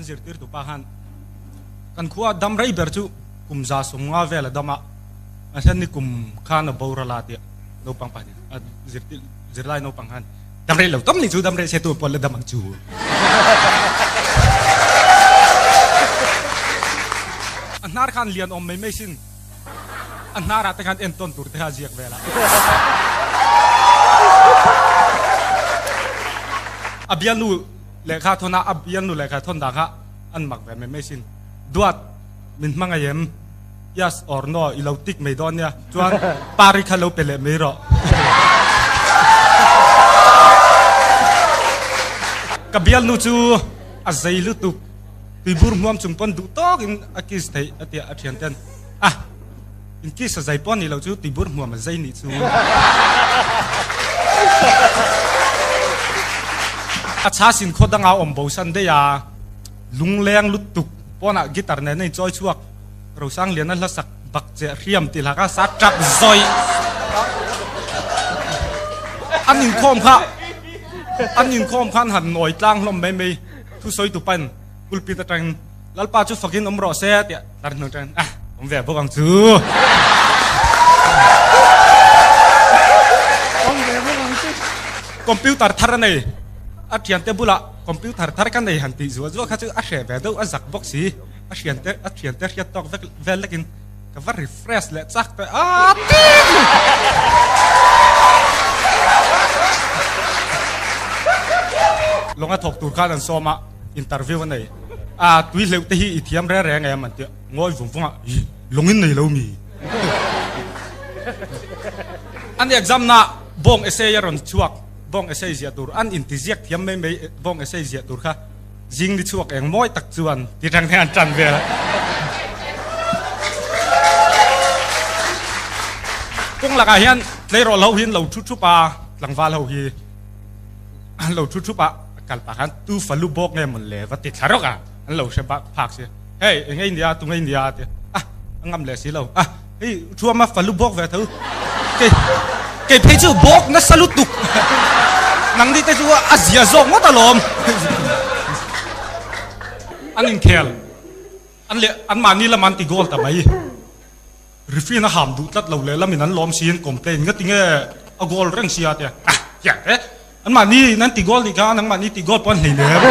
zirtir tu pa khan kan khua dam rei ber chu kum 150 vel a dam a, a then ni kum khan a boral a tia naupang pa hian a zirtir zirlai naupang khan dam rei lo tam ni chu dam rei se tu pawh la dam ang chu. A hnar khan lian awm mai mai sin. A hnarah te khan entawn tur te kha a ziak vel a. A bialnu lehkha thawn a, a bialnu lehkha thawn dan kha an mak ve mai mai sin. Duat, min hmangaih em? Yes or no i lo tik mai dawn nia. Chuan pari kha lo pe leh mai rawh. Ka bialnu chu a zei lutuk. Tuibur hmuam chung pawn duh tawkin a kiss theih a tia a thian ten a in kiss a zai pawh ni lo chu tuibur hmuam a zai nih chu a chha sin khaw danga awm bo san daih a lungleng lutuk pawnah guitar nen a inchawi chhuak Rosang Liana hla sak bak che hriam tih hlaka sa tap zawih an inkhawm kha an inkhawm khan han nawi tlang hlawm mai mai. Thusawi tu pain pulpit atangin Lalpa chu fakin awm rawh se tiah tar hnu atangin ah awm ve bawk ang chu. Awm ve bawk ang chu. Computer thar a nei a thiante bulah computer thar ka nei han tih zuah zuah kha chu a hreh ve deuh a zak bawk si a thiante a thiante hriat tawk vek vel lekin ka va refresh leh chak teh a tin. Lawnga thawk tur khan an sawm a, interview a nei a, tui hleuh te hi i thiam reng reng em an ti a, ngawi vung vung a, ih lawngin nei lo mi? An exam na bawng essay a rawn chhuak, bawng essay ziah tur an inti ziak thiam mai mai bawng essay ziah tur kha Zing ni chhuak eng mawi tak chuan ti reng hian an tan vel a. Kawng lakah hian tleirawl ho hi an lo thu thup a, tlangval ho hi an lo thu thup a, kal pah khan tu falu bawk nge mawn le va ti thla rawk a, an lo hre bak phak si. Hei eng nge i nia, tu nge i nia a ti a, a ngam leh si lo. A hei thuama falu bawk ve tho, kei kei phei chu bawk nasa lutuk, nangni te chu a zia zawk ngawt alawm. An inkhel an leh anmahni lam an ti goal ta mai, referee in a ham duh tlat lo leh lamin an lawm siin complain nga tinge a goal reng sia a ti a, ah hian te anmahni in an ti goal nih kha nangmahni ti goal pawh an hlei lem.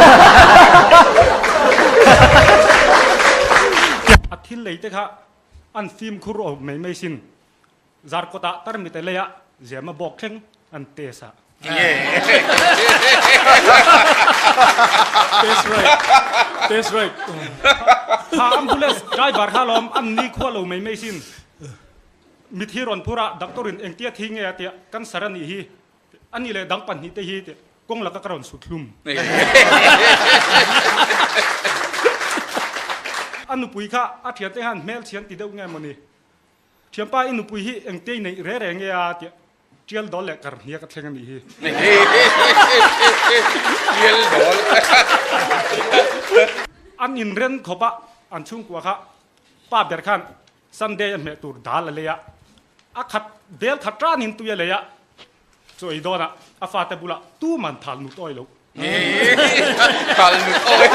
A thil lei te kha An fimkhur awm mai mai sin. Zarkawtah tarmite leiah Zema bawk thleng an test a. Test right. Test right. Kha ambulance driver kha lawm an ni khua lo mai mai sin. Mithi rawn phur a doctor in engtia thi nge a tia cancer a nih hi a nih leh dang pahnihte hi tih kawng laka ka rawn sut hlum. A nupui kha a thiante khan hmel chhian ti deuh nge mawni? Thianpa i nupui hi engte i neih re re nge a tih tial dawl leh kar hniak a thleng a nih hi. Tial dawl. An inren khawp a, an chhungkua kha pa ber khan Sunday a hmeh tur dal a lei a, a khat bel khat ranin tui a lei a, Chu ei dawnah a fate bulah tuman thal nut awi lo. Thal nut awi.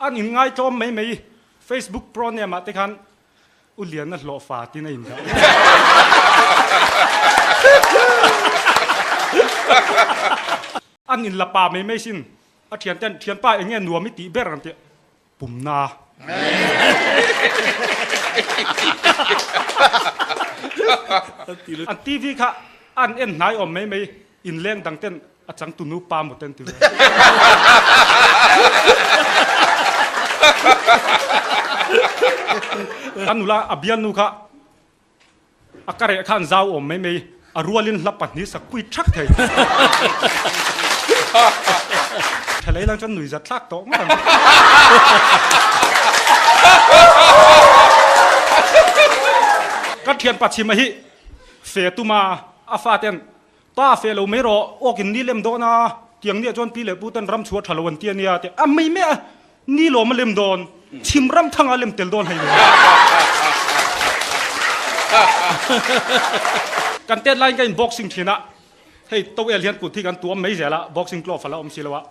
An inngai tlawm mai mai Facebook pro name ah te khan U Liana hlawhfa tin a indah. An inla pa mai mai sin a thianten thianpa eng nge nuam i tih ber ang tih Pumna. An TV kha an en hnai awm mai mai inleng dang ten a changtu nu pa maw ten ti ve. A nula a bialnu kha A ka reh khan zau awm mai mai, a rualin hla pahnih sak pui thak thei. Tha lei lang chuan nui zat thlak tawh ngawt ang. Ka thianpa chhima hi fe tuma a faten pa fe lo mai rawh awkin ni lem dawn a, tiang nia chuan pi leh pu ten ram chhuah tha lo an ti a nia tih a mai mai a, Ni lawm a lem dawn, chhim ram thang a lem tel dawn hei lo. Kan tet laiin ka in boxing thin a, Hei towel hian kut hi kan tuam mai zel a, boxing glove a la awm si lo a.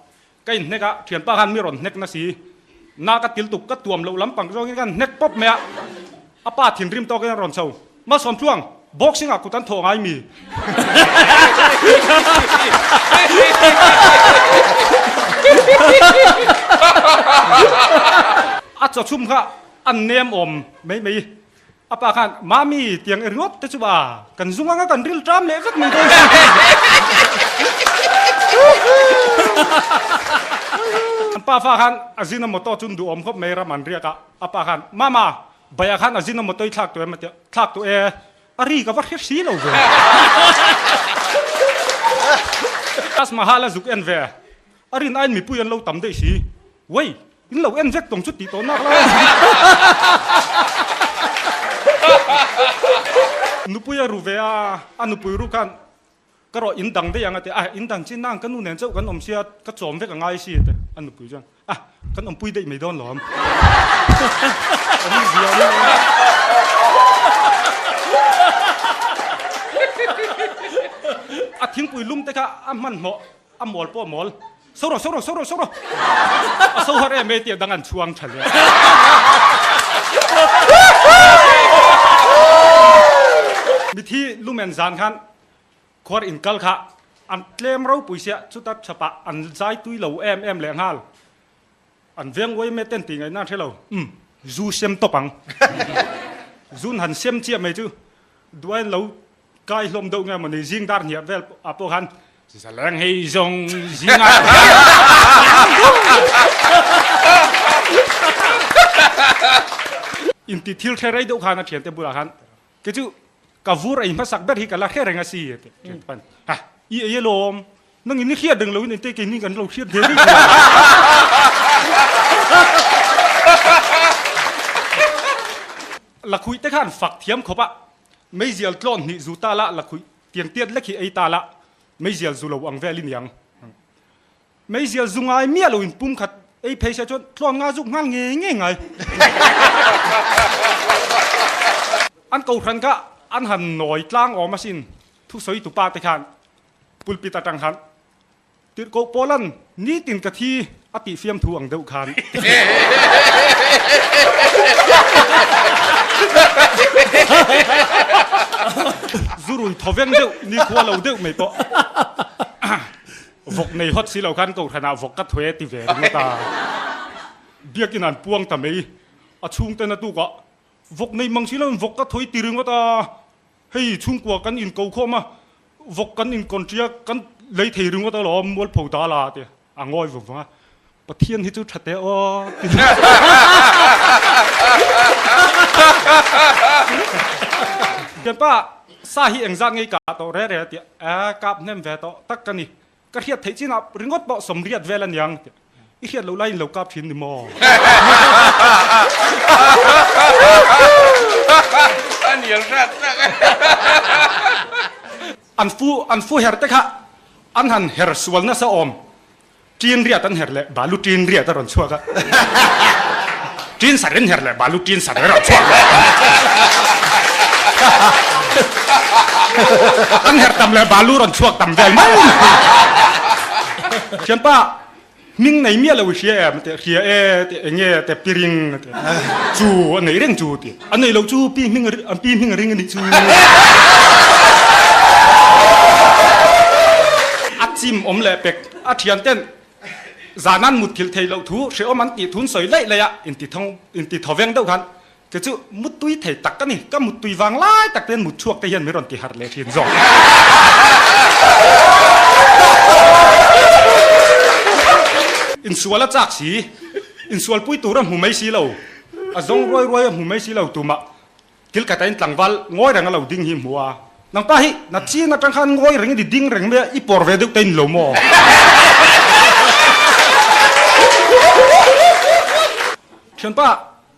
Ka inhnek a, thianpa khan mi rawn hnek na si. Na ka til tuk, ka tuam loh lampang zawngin ka hnek pawp mai a. A pa thinrim tawkin a rawn chho, Malsawm Tluang, boxing ah kut an thawh ngai mi? A chawchhum kha a nem awm mai mai. A pa khan, Mami, tiang i ringawt te chu a, kan zung anga kan ril ṭam leh vek mai dawn si. An pa fa khan a zin a motor chu an duhawm khawp mai ram an riak a, a pa khan, Mama, Baiah khan a zin a motor i thlak tawh em a ti a, thlak tawh e, a ri ka va hre si lo ve. Taj Mahal a zuk en ve, a rin aiin mipui an lo tam daih si, Wei, in lo en vek tawng chu tih tawh nak lai. Nupui a ru ve a, a nupui ru khan ka rawh in dang daih ang a ti a, in dang chin nang ka nu nen chauh kan awm sia, ka chawm vek a ngai si a ti a nupui chuan, a kan awmpui daih mai dawn lawm. Awm zia mai a. A thingpui lum te kha a hmanhmawh A mawl pawh mawl. So rawh, so rawh, so rawh, so rawh. A so har em e tih a dang an chhuang tha leh. Mithi lumen zan khan khuar in kal kha an tlem ropui sia chuta chhapah an zai tui lo em em leh nghal. An veng uai me ten tih ngaihna an hre lo. Umm, zu sem tawp ang. Zun han sem chiah mai chu duai an lo kai hlawm deuh nge mawni zing dar hniah vel ah pawh khan zaleng hei zawng zing ah inti thil hre rei deuh khan a thiante bulah khan kei chu ka vur ei hmasak ber hi ka la hre reng a si a ti thiante pawn ha i ei alawm nang in i hriat reng lo in engte keini kan lo hriat ve reng Lakhuih te khan fak thiam khawp a, meizial tlawn hnih zu ta la, lakhuih tiang tiat lek hi ei ta la, meizial zu lo ang vel i niang. Meizial zu ngai miah lo in pum khat ei phei se chuan tlawn nga zuk nghal ngei ngei ngai. An kohhran kha an han nawi tlang awm asin, thusawi tupa te khan pulpit atang khan Tirhkoh Paulan nitin ka thi a tih fiamthu ang deuh khan. Zurui thawveng deuh, nikhua lo deuh mai pawh vawk nei hawt si lo khan kohhranah vawk ka thue ti ve ringawt a. Biakin an puang ta mai. A chhungten a tukah vawk nei mang si loin vawk ka thawi ti ringawt a. Hei chhungkua kan inko khawm a, vawk kan inkawnṭia kan lei thei ringawt alawm mualpho dal a ti a ngawi vung vung a, Pathian hi chu ṭha teh aw ti Thianpa sa hi engzat ngei kah tawh re re a ti a, kap hnem ve tawh tak ka ni, ka hriat theih chinah ringawt pawh sawmriat vel a niang ti I hriat loh laiin lo kap thin ni maw? A nial hrat tak e. An fu an fu her te kha an han her sual nasa awm. Ṭin riat an her leh balu ṭin riat a rawn chhuak a. Ṭin sar in her leh balu ṭin sar a rawn chhuak leh. An her tam leh balu rawn chhuak tam vel mai. Thianpa Hming nei miah lo i hria em? Teh hria e, teh eng nge? Teh piring a ti. Chu a nei reng chu ti. A nei lo chu pi hming an pi hming a ring a nih chu. A chim awm leh pek a thian ten zan an mut thilh theih loh thu hrehawm an tih thun sawi laih laih a inti thawng inti thawveng deuh khan kei chu muttui thei tak ka ni. Ka muttui vang lai tak ten mut chhuak te hian min rawn ti harh leh thin zawk. Insual a chak si, insualpui tur a hmu mai si lo, a zawng ruai ruai a hmu mai si lo tumah thil khat a in tlangval ngawi reng a lo ding hi hmu a, nangpa hi na chin atang khan ngawi reng i ni ding reng mai a, i pawr ve deuh te in lo maw? Thianpa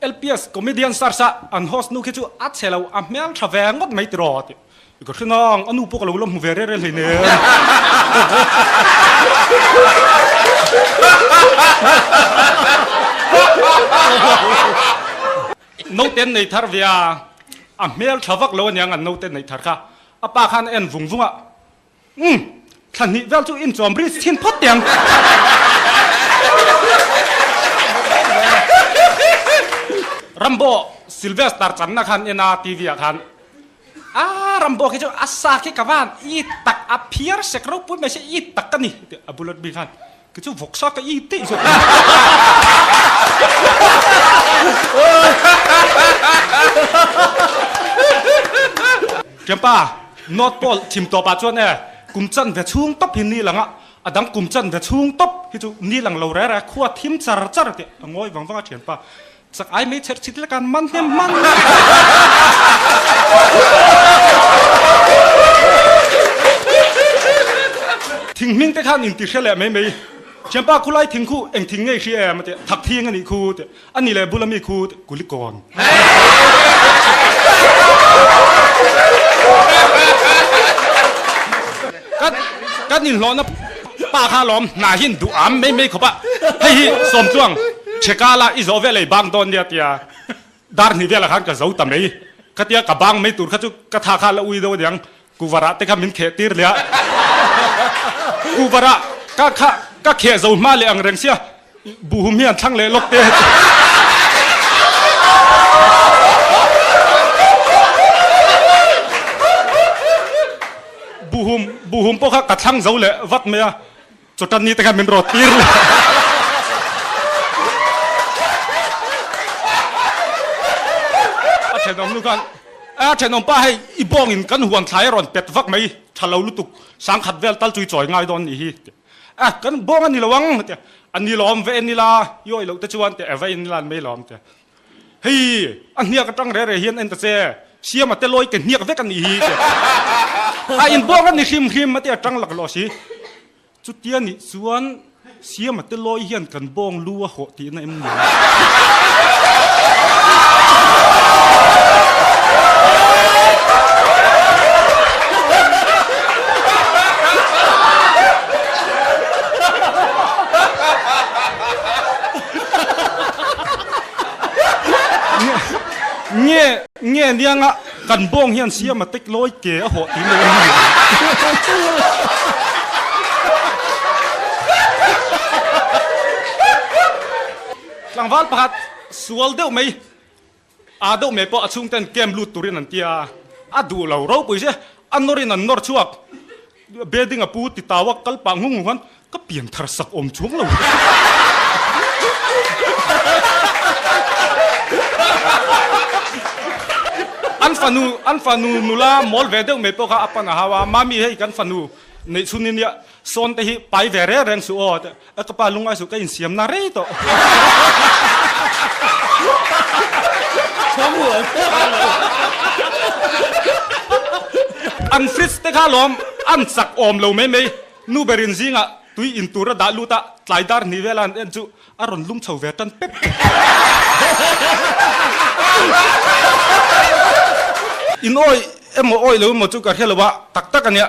LPS comedian stars a an host nu khi chu a chhe lo, a hmel tha ve ngawt mai tiraw a ti. Ka hre nang, a nu pawh ka lo la hmu ve reh reh hleinem. Naute an nei thar ve a, a hmel tha vak lo aniang an naute neih thar kha. A pa khan a en vung vung a, Umm! Thla hnih vel chu inchawm ri chhin phawt teh ang. Rambo Sylvester channa khan en a TV ah khan a Rambo khi chu a sa khi ka van i tak a phiar sek ropui mai se i tak ka ni tih a bullet bik khan khi chu vawk sa ka i tih zawk. Thianpa, North Pole thim tawp ah chuan e kum chan ve chhung tawp hi ni lang a, a dang kum chan ve chhung tawp hi chu ni lang lo re re khua thim char char tih a ngawi vang vang a thianpa chak ai mai chherh chhit lek an man hnem hman. Thing hming te khan inti hre leh mai mai. Thianpa khulai thing khu eng thing ngei hria em a tih, thak thing a nih khu tih. A ni leh bula mi khu Kulikawn. Kan inhlawhna pa kha lawm hna hin duh am mai mai khawp a, hei hi Sawmtluang chheka la i zawh vel ei bang dawn nia tia dar hnih velah khan ka zo ta mai. Khatia ka bang mai tur kha chu ka tha kha la ui deuh aniang Kuvarah te kha min kheh tir leh a, Kuvarah ka kha ka kheh zo hma leh ang reng sia, buhum hi an thlang leh lawk te. Buhum buhum pawh kha ka thlang zo leh vat mai a, chawtan ni te kha min rawt tir leh. A thenawm nu khan A thenawm pa hei i bawngin kan huan thlai a rawn pet vak mai, tha lo lutuk, sangkhat vel tal chui chawi ngai dawn nih hi. A, kan bawng a ni lo ang, tia, a ni lawm ve en ila, i awih loh te chuan, tia, va en ila an mai lawm, tia. Hei, a hniak atang re re hian en ta che, siama te lawi ke hniak vek a nih hi, tia. A in bawng a ni hrim hrim a tia tang laklawh si. Chutia nih chuan Siama te lawi hian kan bawng lu a hawh tihna em ni? Nge nge nianga kan bawng hian Siama te lawi ke a hawh tihna em ni? Tlangval pakhat sual deuh mai aa deuh mai pawh a chhungten camp lut turin an ti a, a duh lo ropui se a nawrin an nawr chhuak. Bedding a pu ti tau a kal pah ngung ngung khan ka pian thar sak awm chuang lo. An fanu an fanu nula mawl ve deuh mai pawh kha a pan a hau a, Mami hei kan fanu neih chhun in nia sawn te hi pai ve reng reng suh aw a ka pa lungai suh ka insiam na rei tawh. An fridge te kha lawm an chak awm lo mai mai nu berin zingah tui in tur a dah lut a tlai dar hnih vela an en chu a rawn lum chho ve tan pep pep. In awi emaw awi lo emaw chu ka hre lo a tak tak ania.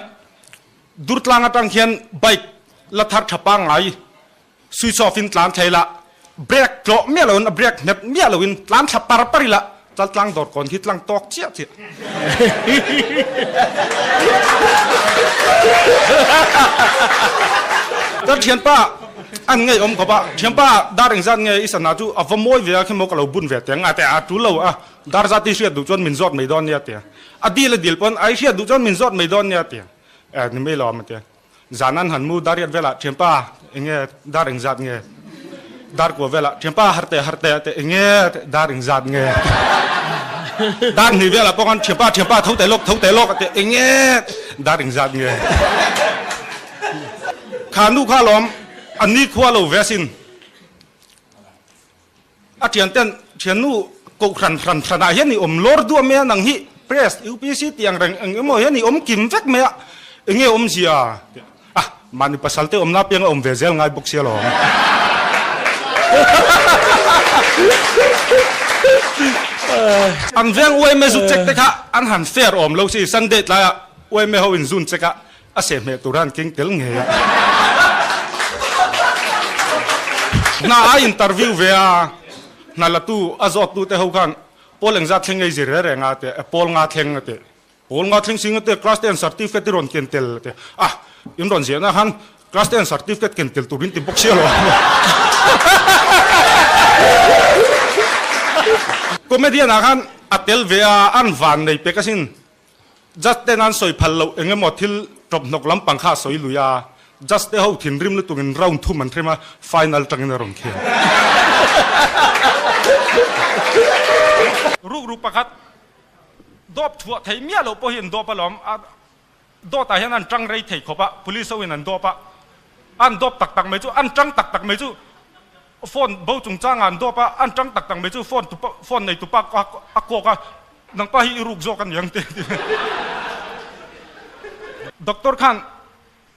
Durtlang atang hian bike la thar tha pangngai switch off in tlan thei la, brake tlawh miah loin a brake nghet miah loin tlan thla par par ila chaltlang dawr kawn khi tlang tawk chiah chiah. Ka thianpa an ngei awm khawp a, thianpa dar engzat nge i sana chu a va mawi ve a khi maw ka lo bun ve teng a tia a tul lo a, dar zat i hriat duh chuan min zawt mai dawn nia tia. A dil a dil pawn a i hriat duh chuan min zawt mai dawn nia tia. Eh ni mai lo a tia. Zan an han mu dar riat velah thianpa enge dar engzat nge? Dar kua velah thianpa har teh har teh a tia enge dar engzat nge? Dar hnih velah pawh khan thianpa thianpa tho teh lawk tho teh lawk a tia enge dar engzat nge? Kha nu kha lawm a ni khua lo ve asin. A thianten, Thiannu, kohhran hran hranah hian i awm lawr duah mai a, nang hi Press, UPC tih ang reng eng emaw hian i awm kim vek mai a, enge awmzia? Tih a, mahni pasal te awmna apiang a awm ve zel ngai bawk sia lawm. An veng UMA zu check te kha an han fair awm lo si, Sunday tlaiah UMA ho in zun check a, A sehhmeh tur an keng tel ngei a. Hna a interview ve a, hna la tu a zawt tu te ho khan pawl engzat thleng ngei zir reng reng a ti a, pawl nga thleng a ti. Pawl nga thleng sing a ti, class ten certificate i rawn ken tel a ti. Ah! In rawn ziahna khan class ten certificate ken tel turin ti bawk sia lo. Comedian ah khan a tel ve a, an van nei pek asin. Judge ten an sawi phal loh eng emaw thil tawp hnawk lampang kha a sawi lui a, judge te ho thinrim lutukin round thum an hrem a, final tangin a rawn khel. Rukru pakhat dawp chhuah theih miah loh pawh hi an dawp alawm, a dawtah hian an tang rei thei khawp a, police ho in an dawp a, an dawp tak tak mai chu an tang tak tak mai chu Phone bo chungchangah an dawp a, an tang tak tak mai chu phone tupa phone nei tupa a kawk a, nangpa hi i ruk zawk a niang te a ti. Doctor khan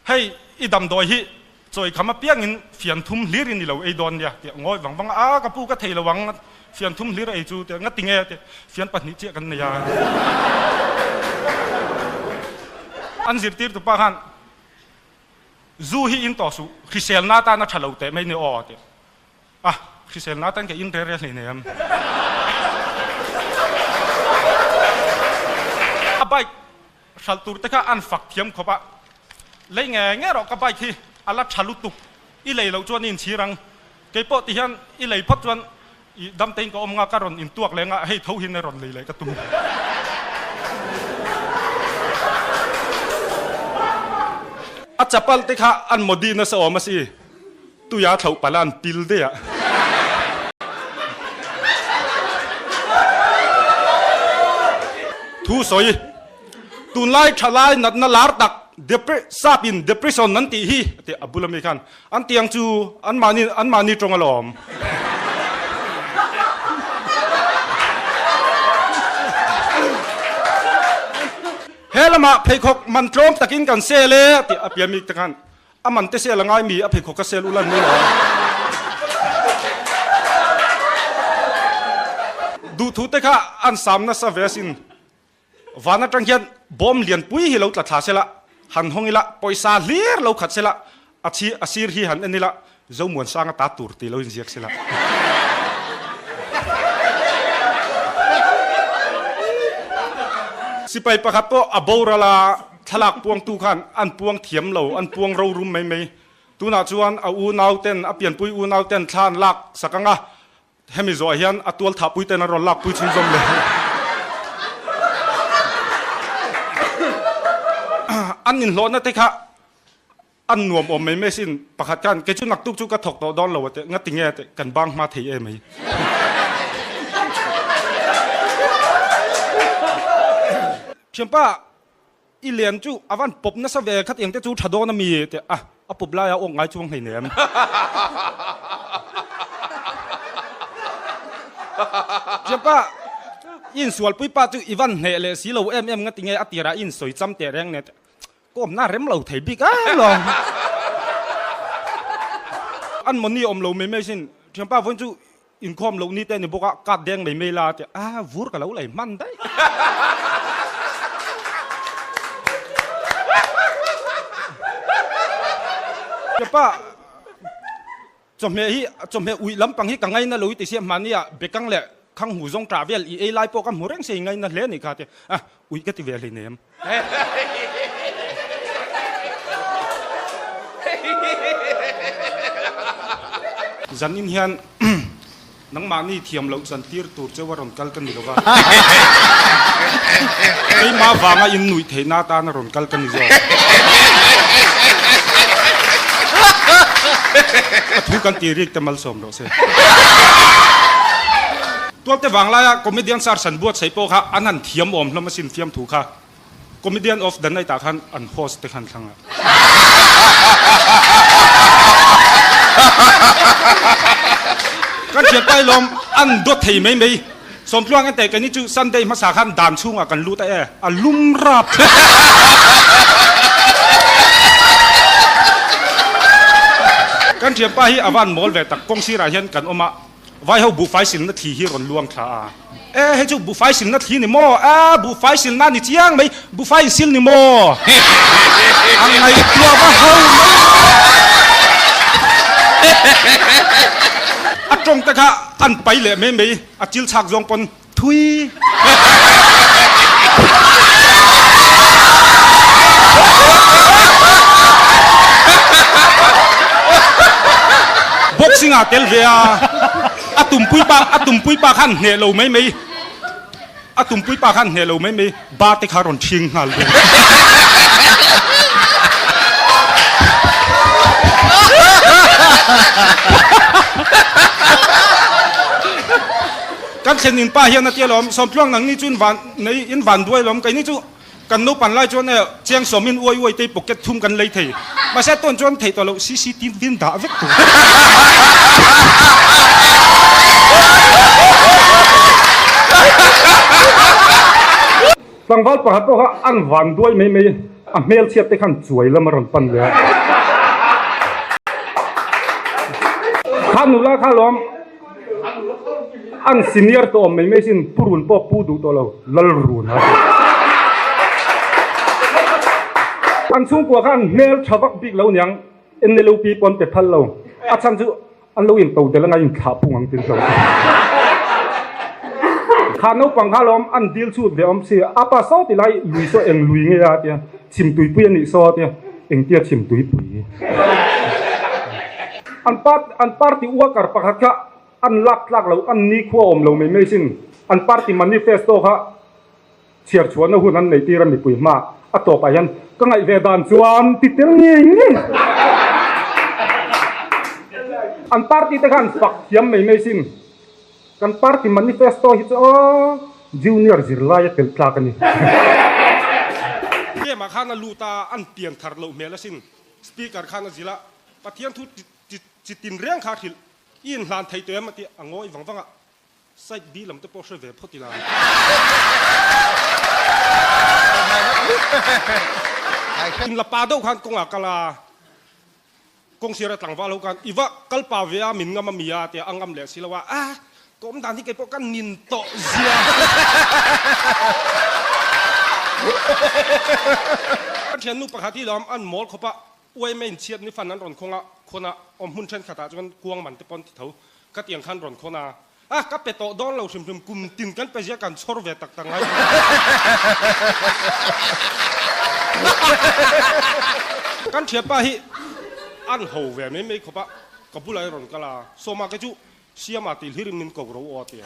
hei i damdawi hi chawi kham apiangin fian thum hlir in i lo ei dawn nia tih a ngawi vang vang a, a ka pu ka thei lo ang fian thum hlir a ei chu tih nga ti nge tih fian pahnih chiah kan nei a. An zirtir tupa khan Zu hi in tawh suh, hriselna atan a tha lo teh mai ni aw tih. A, hriselna atan ka in rel rel hlei nei em? A bike hralh tur te kha an fak thiam khawp a, lei nge nge rawh ka bike hi a la tha lutuk, i lei loh chuan i inchhir ang, kei pawh ti hian i lei phawt chuan i damtein ka awm nga ka rawn intuak leng a, hei tho hian a rawn lei leh ka tum. A chapal te kha an modi nasa awm a si, tuia thloh palh a an pil daih a. Thu sawi, Tunlai thalai natna lar tak sap in depression an tih hi a ti a bula mi khan An tiang chu anmahni anmahni tawng alawm. He lamah pheikhawk man tlawm takin kan sel e tih a pian mi te khan a man te sel a ngai mi a pheikhawk ka sel ulan mai lo. Duhthu te kha an sam nasa ve asin. Van atang hian bawm lianpui hi lo tla thla sela, han hawng ila, pawisa hlir lo khat sela, a chhi a sir hi han en ila, Zomuansanga ta tur tih lo inziak sela. Sipai pakhat pawh a boral a, thlalak puangtu khan an puang thiam lo, an puang rorum mai mai. Tunah chuan a unauten, a pianpui unauten thla an lak sak ang a, Hemi zawh hian a tual thahpui ten an rawn lakpui chhunzawm leh. An inhlawhna te kha an nuam awm mai mai sin pakhat khan kei chu naktuk chu ka thawk tawh dawn lo a teh nga tinge teh kan bang hma thei em mai. Thianpa I lian chu a van pawp nasa ve khat eng te chu tha dawn a mi teh a, a pawp lai a awk ngai chuang hlei nem. Thianpa, i insualpui pa chu i van hneh leh si lo em em nga tinge a tirah i insawi cham teh reng nen teh kawmna rem lo thei bik a lawm. An mawni awm lo mai mai sin, thianpa vawiin chu Inkhawm loh ni te ni bawk a, kat deng mai mai la tih a, vur ka lo lei hman daih. Kepa, chawhmeh hi, chawhmeh uih lampang hi ka ngaina lo i ti sia, hmahni ah bekang leh khang hmu zawng tah vel i ei lai pawh ka hmu reng sia i ngaina hle a nih kha ti a, uih ka ti ve hleinem. Zanin hian nangmahni thiam loh chan tir tur cheu a rawn kal ka ni lo va, keimah vanga in nuih theihna atan a rawn kal ka ni zawk. A thu kan tih rik te malsawm rawh se. Tualte vanglaia comedian sar san buatsaih pawh kha an han thiam awm hlawm asin fiamthu kha comedian of the night ah khan an host te khan thlang a. Kan thianpa hi lawm an dawt thei mai mai Sawmtluang en teh keini chu Sunday hmasa khan dan chhungah kan lut a e a lum rap. Kan thianpa hi a van mawl ve tak kawng sirah hian kan awm a. Vai ho buhfai silna thli hi rawn luang thla a. E, hei chu buhfai silna thli ni maw? A, buhfai silna ni chiang mai, buhfai in sil ni maw? A ngaihtuah va ho mai. A tawng te kha an pai leh mai mai, a chil chhak zawng pawn thui. Boxing ah tel ve a, a tumpui pa a tumpui pa khan hneh lo mai mai, a tumpui pa khan hneh lo mai mai ba te kha rawn ṭhing nghal ve. Kan thlen in pa hian a tia lawm, Sawmtluang nangni chu in van nei in van duai lawm, keini chu Kan naupan lai chuan e chiang sawmin uai uai te pocket thum kan lei thei. Mahse tawn chuan theih tawh loh CCTV in dah vek tur. Tlangval pakhat pawh kha an van duai mai mai a hmelchhiat te khan chuai lam a rawn pan leh a. Kha nula kha lawm An senior tawh awm mai mai sin pu run pawh pu duh tawh lo lal run a ti. An chhungkua khan hmel tha vak bik lo niang NLUP pawn pe phal lo a chhan chu an lo in to del anga in thlah pung ang tin hlo. Kha naupang kha lawm an dil chhut ve awm si a pa saw ti lai lui saw eng lui nge a tia chhim tuipui a nih saw a tia engtia chhim tuipui. An an party worker pakhat kha an lak tlak lo, an nikhua awm lo mai mai sin. An party manifesto kha chhiar chhuahna hun an nei tir a mipui hma a tawpah hian ka ngaih ve dan chuan ti tel ngei ngei. An party te kha an fak thiam mai mai sin. Kan party manifesto hi chu aw junior zirlai a tel tlak a ni. Game ah khan a lut a, an pian thar loh hmel asin. Speaker khan a zilh a, Pathian thu chi tin reng kha hrilh i inhlan thei tawh em a ti a ngawi vang vang a, side B lam te pawh hre ve phawt ila. In la pa deuh khan kawngah kal a, kawng sira tlangval ho khan i va kal pa ve a min ngam a mi a tia a ngam leh si lo a, a ka awm dan hi kei pawh ka nin tawh zia. Kan thiannu pakhat hi lawm an mawl khawp a, Uaime in chhiat ni fan an rawn khawng a, khawn a, awm hmun thenkhatah chuan kuang man te pawn ti tho. Ka tiang khan rawn khawn a, a ka pe tawh dawn lo hrim hrim, kum tin kan pe zia kan chhawr ve tak tak ngai. Kan thianpa hi an ho ve mai mai khawp a, ka bulah i rawn kal a, Sawma ke chu Siama tih hlir in min ko ro aw tia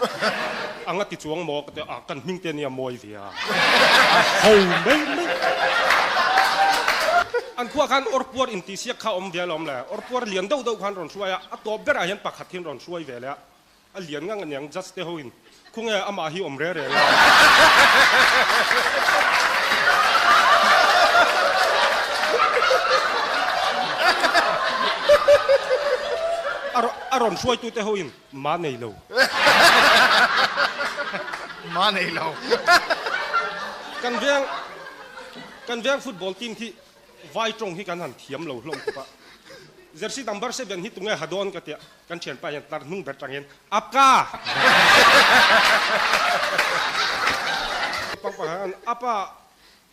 anga ti chuang maw ka ti a, kan hming te nia mawi ve a, a ho mai mai. An khuah khan awrpuar intihsiak kha awm ve alawm le, awrpuar lian deuh deuh khan rawn hruai a, a tawp berah hian pakhat hian rawn hruai ve leh a, a lian ngang aniang judge te ho in khawnge amah hi awm reng reng a. A rawn hruaitute hoin ma nei lo. Ma nei lo. Kan veng kan veng football team khi vai tawng hi kan han thiam lo hlawm khawp a. Jersey number 7 hi tunge ha dawn ka tia kan thianpa hian tlar hnung ber tang hian Apka! Pang pang apa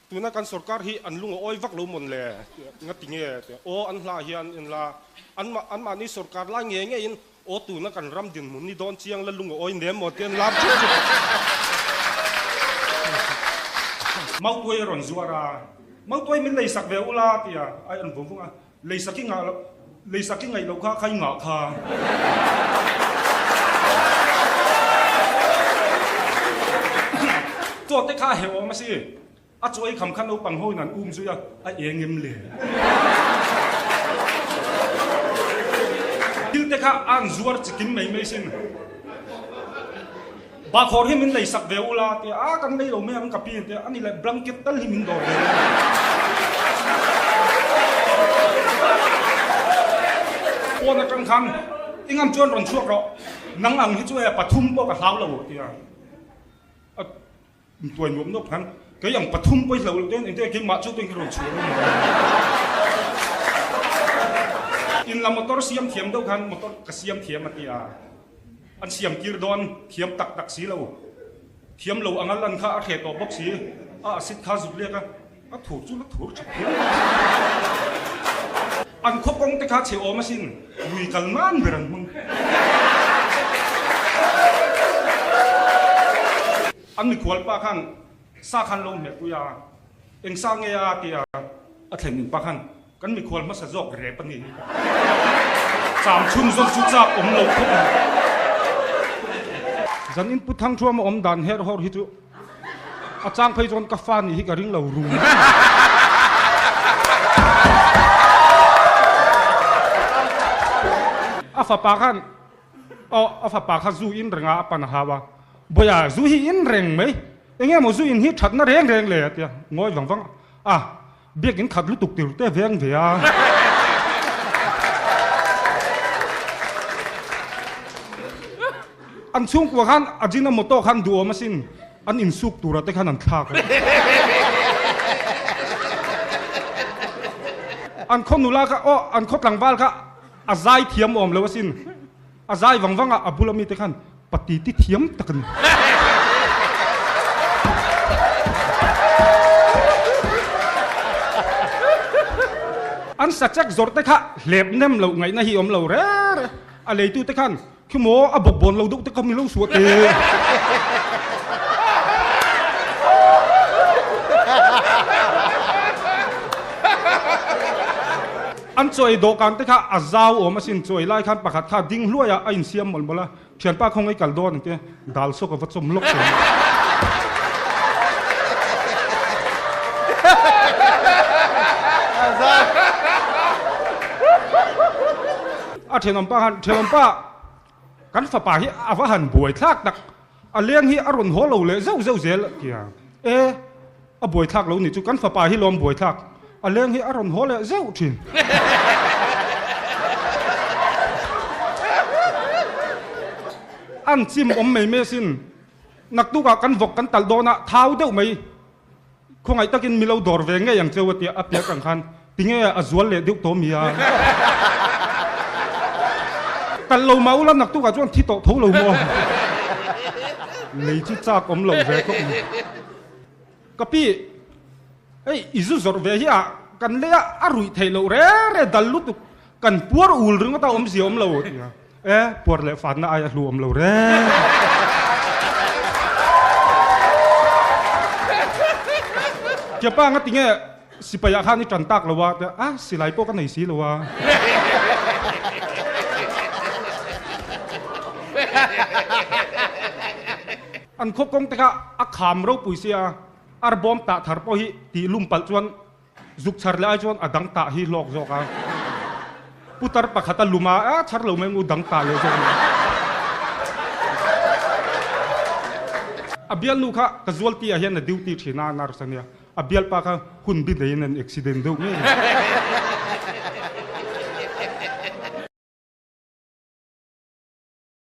Tuna kan sorkar hi an lung a awi vak lo mawn le? Nga ti nge? Aw an hla hian in la an mahni sorkar lai nge nge in aw tuna kan ram dinhmun ni dawn chiang la lung a awi nem maw tian lar theuh theuh. Mautuai a rawn zuar a, Mautuai min leisak ve ula tia a en vung vung a, leisak i ngah loh leisak i ngaih loh kha kha i ngah kha. Chaw te kha a heuh awm a si. A chaw ei kham kha naupang ho in an um zui a, a eng em le? Thil te kha a an zuar chikim mai mai sin. Bakhawr hi min lei sak ve ula tia, a kan lei lo mai ang ka pi an tia, ani leh blanket tal hi min dawr ve ula. Pawn atang khan i ngam chuan rawn chhuak rawh, nang ang hi chu e pathum pawh ka hlau lo tia. Intuai nuam nawk khan kei ang pathum pawh i hlo loh dawn engtin keimah chu tuin ka rawn chhuah dawn maw? In la motor siam thiam deuh khan motor ka siam thiam a ti a, an siam tir dawn thiam tak tak si lo, thiam lo anga lan kha a hreh tawh bawk si, a acid kha zuk lek a, a thur chu la thur tha phian. An khaw kawng te kha chhe awm asin, lui kal nan ber an hmang. An mikhual pa khan sa khan lo hmeh pui a, eng sa nge a tia a thlen in pa khan kan mikhual hmasa zawk rep a ni. Cham chhunzawm chu chak awm lo khawp mai. Zan in pu Thangthuama awm dan her hawr hi chu a chang phei chuan ka fa nih hi ka ring lo rum. A fapa khan Aw, a fapa kha zu in renga a pan a hau a, Bawia, zu hi in reng mai, eng nge maw zu in hi thatna reng reng le a ti a, ngawi vang vang a, biakin khat lutuk tur te veng ve a. An chhungkua khan Ajinomoto khan duhawm asin, an insuk tura te khan an thlak a. An khaw nula kha, aw, an khaw tlangval kha A zai thiam awm lo asin. A zai vang vang a, a bula mite khan pati ti thiam tak a ni. An sachek zawrh te kha hlep nem loh ngaihna hi awm lo re re. A leitu te khan khi maw a bawk bawn lo deuh te kha mi lo suah te. An chawi dawhkan te kha a zau awm asin, chawi lai khan pakhat kha ding hluai a, a insiam mawlh mawlh a, thianpa khawngaih kal dawn ang te, dal sawk a va chawm lawk tawh. A thenawmpa khan, Thenawmpa, kan fapa hi a va han buai thlak tak, a leng hi a rawn haw lo leh zeuh zeuh zel a ti a, E, A buaithlak lo nih chu kan fapa hi lawm buaithlak, a leng hi a rawn haw leh zeuh thin. An chim awm mai mai asin, naktukah kan vawk kan talh dawn a, thau deuh mai, khawngaih takin mi lo dawr ve ngei ang cheu a tia a piak ang khan tinge a zual leh deuh tawh mi a. Talh lo mah ula naktukah chuan thi tawh tho lo maw? Lei chu chak awm lo ve khawp mai. Ka pi, hei i zu zawrh ve hi a kan lei a, a ruih theih loh re re dal lutuk, kan puar ul ringawt a awmzia awm lo a ti a, e puar leh fanna ai a hlu awm lo re. Kiapa nga tinge sipai ah khan i tan tak lo a, a silai pawh ka nei si lo a. An khaw kawng te kha a kham ropui sia, arbawm tah thar pawh hi tih lum palh chuan zuk chhar leh ai chuan a dang tah hi hlawk zawk a. Putar pakhat a lum a, a chhar lo mai ang u dang tah leh zawk mai. A bialnu kha ka zualti ah hian a duty thin a, nurse a nia. A bialpa kha hun bi neiin an accident deuh ngei.